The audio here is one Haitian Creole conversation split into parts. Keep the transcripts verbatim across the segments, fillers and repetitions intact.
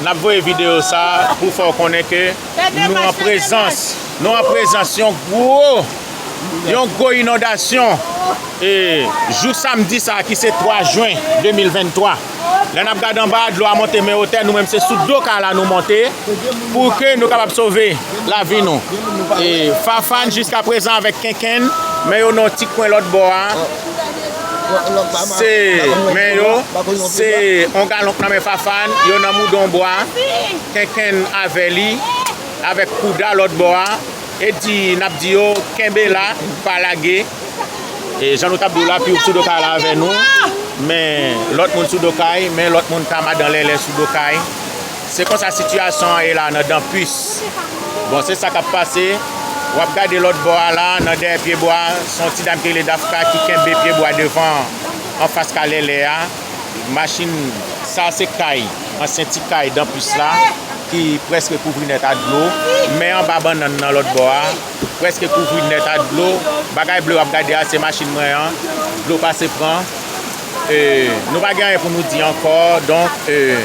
N ap voye videyo sa pou fè w konnen ke nou an prezans, nou an prezans yon gwo, yon gwo inondasyon. E jou samdi sa ki se twa jen de mil venntwa, lè n ap gade anba a, dlo a monte men wotè, nou menm se sou do kay la nou monte pou ke nou kapab sove lavi nou. E Fafane jiska prezan avèk Kenkenn, men yo nan yon ti kwen lòt bò a. Se men yo, se yon galon k nan men Fafane, yo nan moudon bwa, Kenkenn avè li, avèk Kouda lòt bò a. Edi, n ap di yo, kenbe la, pa lage. E jan nou t ap di w la, Pyoup sou do kay la avè nou, men lòt moun sou do kay, men lòt moun, Tamadan Lèlè sou do kay. Se konsa sitiyasyon an ye la nan Dampus. Bon, se sa k ap pase. W ap gade lòt bò a la, nan dèyè pyebwa, se yon ti dam ki rele Dafka ki kenbe pyebwa devan, anfas kay Lèlè a. Machin, sa se kay, ansyen ti kay Dampus la, ki prèske kouvri nèt ak dlo. Men anba bannann nan lòt bò a, prèske kouvri nèt ak dlo. Bagay ble w ap gade a, se machin mwen an. Dlo pase pran. E, nou pa gen anyen pou nou di ankò. Donk, e,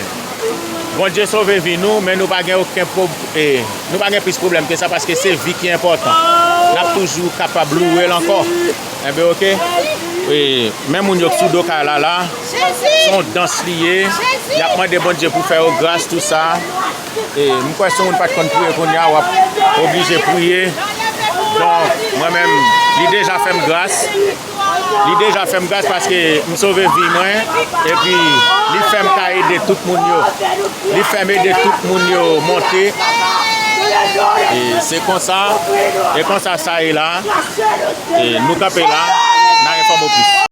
Bondye sove vi nou, men nou pa gen okenn pwob-, e, nou pa gen plis pwoblèm ke sa, paske se vi ki enpòtan. N ap toujou kapab louwe l ankò. Enben, oke. E, men moun yo k sou do kay la, la, se yon dans li ye. Y ap mande Bondye pou fè yo gras, tou sa. E, m kwè si yon moun pa t konn priye kounye a, w ap oblije priye. Donk, mwen menm, li deja fè m gras. Li deja fè m gras paske m sove vi mwen. Epi, li fè m ka ede tout moun yo. Li fè m ede tout moun yo monte. E se konsa, e konsa sa ye la. E nou kanpe la, n a enfòme w plis.